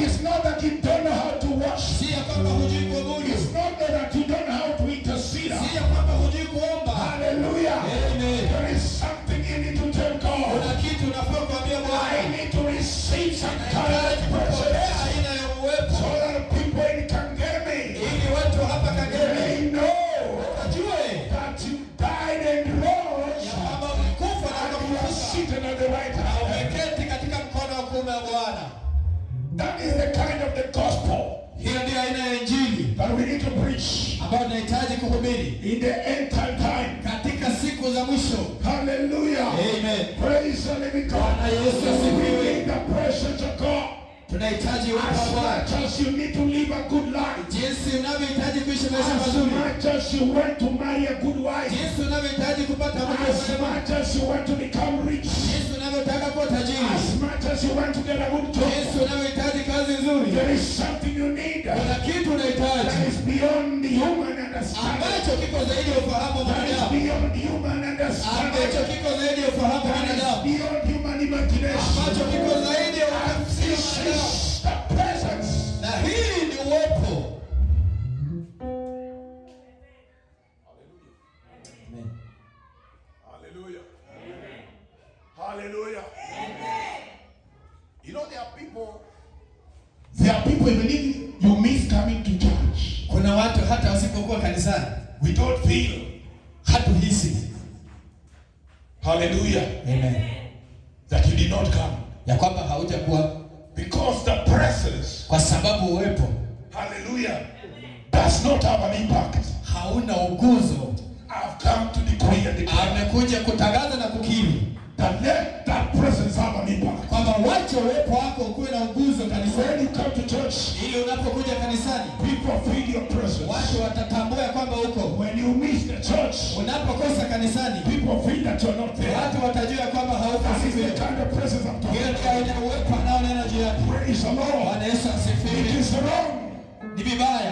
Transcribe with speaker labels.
Speaker 1: It's not that you don't know how to worship.
Speaker 2: Si ya kwamba hujui kuabudu.
Speaker 1: It's not that you don't know how to intercede.
Speaker 2: Si ya kwamba hujui kuomba.
Speaker 1: Hallelujah.
Speaker 2: Amen.
Speaker 1: There is something you need to tell God.
Speaker 2: Kuna kitu unafaa kuambia Bwana.
Speaker 1: I need to receive some kind of
Speaker 2: Nahitaji kupokea
Speaker 1: presence
Speaker 2: aina ya uwepo
Speaker 1: so that people in Kangemi
Speaker 2: ili watu hapa Kangemi
Speaker 1: may know
Speaker 2: wajue
Speaker 1: that you died and rose
Speaker 2: ya kwamba ulikufa na
Speaker 1: and you are
Speaker 2: ukafufuka
Speaker 1: seated at the right
Speaker 2: na
Speaker 1: hand.
Speaker 2: umeketi katika mkono wa kuume wa Bwana.
Speaker 1: That is the kind of the gospel
Speaker 2: Hiyo ndiyo aina ya injili
Speaker 1: that we need to preach
Speaker 2: ambayo tunahitaji kuhubiri
Speaker 1: in the end time.
Speaker 2: katika siku za mwisho.
Speaker 1: Hallelujah.
Speaker 2: Amen.
Speaker 1: Praise the living God.
Speaker 2: Bwana Yesu
Speaker 1: We
Speaker 2: asifiwe.
Speaker 1: need the presence of God.
Speaker 2: Tunahitaji uwepo
Speaker 1: As
Speaker 2: wa Bwana.
Speaker 1: much as you need to live a good life,
Speaker 2: Jinsi unavyohitaji kuishi maisha
Speaker 1: as
Speaker 2: mazuri,
Speaker 1: much as you want to marry a good wife,
Speaker 2: jinsi unavyohitaji kupata mke
Speaker 1: as
Speaker 2: mwema,
Speaker 1: much as you want to become rich,
Speaker 2: jinsi unavyotaka kuwa tajiri,
Speaker 1: as much as you want to get a good job,
Speaker 2: jinsi unavyohitaji kazi nzuri,
Speaker 1: there is something you need
Speaker 2: kuna
Speaker 1: that
Speaker 2: kitu unahitaji
Speaker 1: is beyond human understanding.
Speaker 2: ambacho kiko zaidi ya ufahamu wa
Speaker 1: That is
Speaker 2: mwanadamu,
Speaker 1: beyond human
Speaker 2: ambacho
Speaker 1: understanding.
Speaker 2: kiko zaidi ya ufahamu wa
Speaker 1: That is
Speaker 2: mwanadamu,
Speaker 1: beyond human imagination.
Speaker 2: ambacho kiko zaidi ya
Speaker 1: And
Speaker 2: utafsiri wa
Speaker 1: this
Speaker 2: mwanadamu.
Speaker 1: is the presence.
Speaker 2: Na hii ni uwepo. Amen.
Speaker 1: Hallelujah. Hallelujah. You know, there are people. There are people, even if you miss coming to church,
Speaker 2: Kuna watu hata wasipokuwa kanisani
Speaker 1: we don't feel.
Speaker 2: hatuhisi.
Speaker 1: Hallelujah.
Speaker 2: Amen.
Speaker 1: That you did not come.
Speaker 2: Ya kwamba haujakuwa,
Speaker 1: Because the presence,
Speaker 2: kwa sababu uwepo
Speaker 1: hallelujah, does not have an impact.
Speaker 2: hauna uguzo.
Speaker 1: I've come to decree and declare
Speaker 2: Amekuja kutangaza na kukiri
Speaker 1: that let that presence have an impact.
Speaker 2: kwamba wache uwepo wako ukuwe na uguzo kanisani,
Speaker 1: When you come to church,
Speaker 2: ili unapokuja kanisani
Speaker 1: people feel your presence.
Speaker 2: watu watatambua ya kwamba uko.
Speaker 1: When you miss the church,
Speaker 2: Unapokosa kanisani
Speaker 1: people feel that you're not there.
Speaker 2: watu watajua ya kwamba hauko
Speaker 1: That is
Speaker 2: siku
Speaker 1: the
Speaker 2: hiyo.
Speaker 1: kind of presence I'm talking
Speaker 2: Hiyo
Speaker 1: about.
Speaker 2: ndio aina ya uwepo anaonena juu yake.
Speaker 1: Praise the Lord.
Speaker 2: Bwana Yesu
Speaker 1: It
Speaker 2: asifiwe.
Speaker 1: is wrong
Speaker 2: Ni vibaya